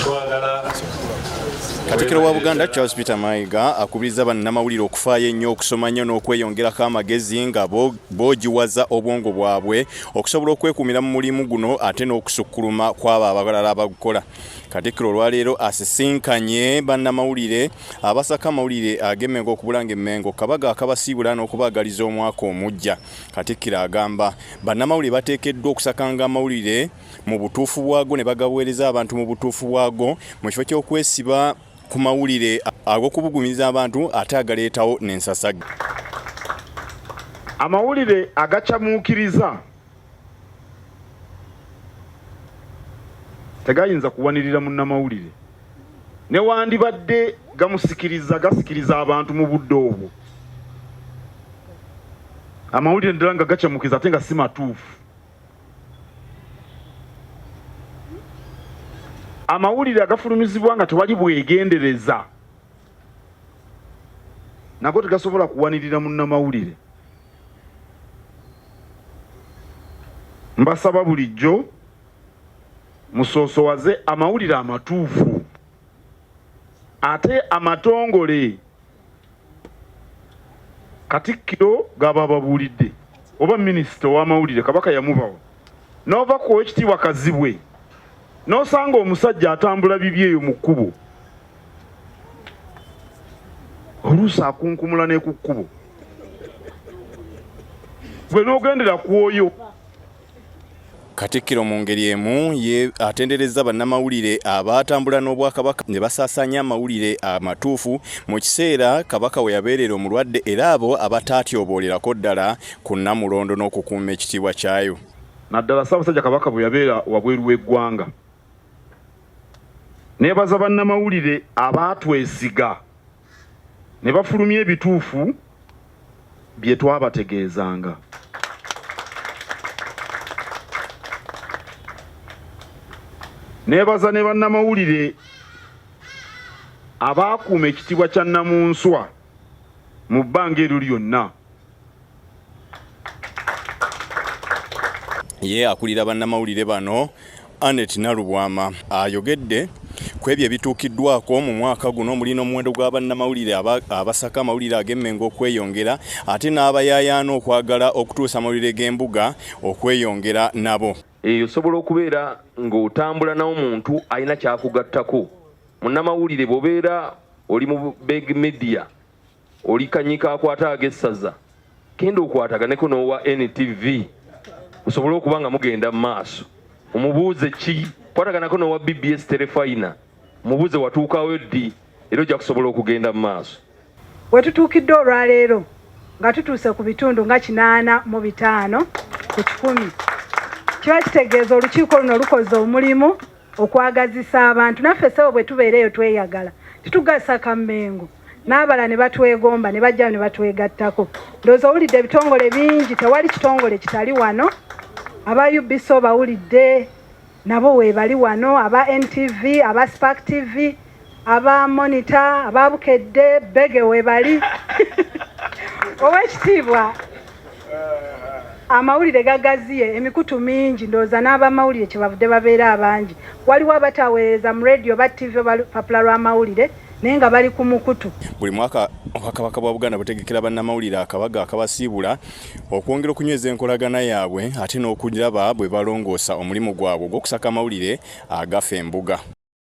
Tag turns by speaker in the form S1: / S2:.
S1: Twagala
S2: Katikkiro wa Buganda Charles Peter Mayiga akubiriza bannamawulire okufaayo ennyo okusoma nnyo n'okweyongerako amagezi nga boogiwaza obwongo bwabwe okusobola okwekuumira mu mulimu guno ate n'okusukkuluma kw'abo abalala abagukola. Katikkiro olwaleero asisinkanye bannamawulire abasaka amawulire ag'Emmengo okubulanga Emmengo kabaga akabasiibula n'okubaagaliza omwaka omuggya. Katikkiro agamba bannamawulire bateekeddwa okusakanga amawulire mu butuufu bwago ne bagaweereza abantu mu butuufu bwago mu kifo ky'okwesiba ku mawulire ag'okubugumiza abantu ate agaleetawo n'ensasagge.
S3: Amawulire agacamuukiriza tegayinza kuwanirira munnamawulire, newandibadde gamusikiriza gasikiriza abantu mu budde obwo. Amawulire ddala nga gacamuukiriza ate nga si matuufu. Amawulire agafulumizibwa nga tewali bwegendereza nago tegasobola kuwanirira munnamawulire. Mbasaba bulijjo musoosowaze amawulire amatuufu ate amatongole. Katikkiro gaba ababuulidde oba minisita ow'amawulire Kabaka yamubawa, n'ova ku Oweekitiibwa Kazibwe n'osanga omusajja atambula bibi eyo mu kkubo, oluusi akunkumula ne ku kkubo, gwe n'ogendera ku oyo.
S2: Katikkiro mu ngeri emu ye atenderezza bannamawulire abaatambula n'Obwakabaka ne basaasaanya amawulire amatuufu mu kiseera Kabaka we yabeerera omulwadde era abo abataatyobolerako ddala ku Nnamulondo n'okukuuma ekitiibwa kyayo.
S3: Naddala Ssaabasajja Kabaka bwe yabeera wabweru w'eggwanga. Neebaza bannamawulire abaatwesiga ne bafulumya ebituufu bye twabategeezanga. Neebaza ne bannamawulire abaakuuma ekitiibwa kya Nnamunswa mu bbanga eryo lyonna.
S2: Ye akulira bannamawulire bano Annet Nalubwama ayogedde ku ebyo ebituukiddwako mu mwaka guno omuli n'omuwendo gwa bannamawulire abasaka amawulire ag'Emmengo okweyongera ate n'abayaayaana okwagala okutuusa amawulire g'embuga okweyongera nabo.
S4: Eyo osobola okubeera ng'otambula n'omuntu alina ky'akugattako. Munnamawulire bw'obeera oli mu big media, oli Kanyika akwata ag'essaza, genda okwataganeko n'owa NTV osobole okuba nga mugenda mu maaso. Omubuuze ki, kwataganako n'owa BBS Terefayina, omubuuze watuukawo ddi, era ojja kusobola okugenda mu maaso.
S5: We tutuukidde olwaleero nga tutuuse ku bitundu nga 85 ku 100, kiba kitegeeza olukiiko luno lukoze omulimu okwagazisa abantu. Naffe ssebo bwe tubeera eyo tweyagala, titugasaka Mmengo n'abala ne batwegomba ne bajja ne batwegattako. Ndowooza owulidde ebitongole bingi, tewali kitongole kitali wano. Aba UBC obawulidde nabo weebali wano, aba NTV, aba Spark TV, aba Monitor, aba Bukedde, Bege weebali. Owekitiibwa, amawulire gagaziye emikutu mingi, ndowooza n'abamawulire kyebavudde babeera abangi. Waliwo abataweereza mu radio oba TV oba lupapula lw'amawulire naye nga bali ku mukutu.
S2: Buli mwaka Obwakabaka bwa Buganda butegekera bannamawulire akabaga akabasiibula okwongera okunyweza enkolagana yaabwe ate n'okulaba bwe balongoosa omulimu gwabwe ogw'okusaka amawulire agafa embuga.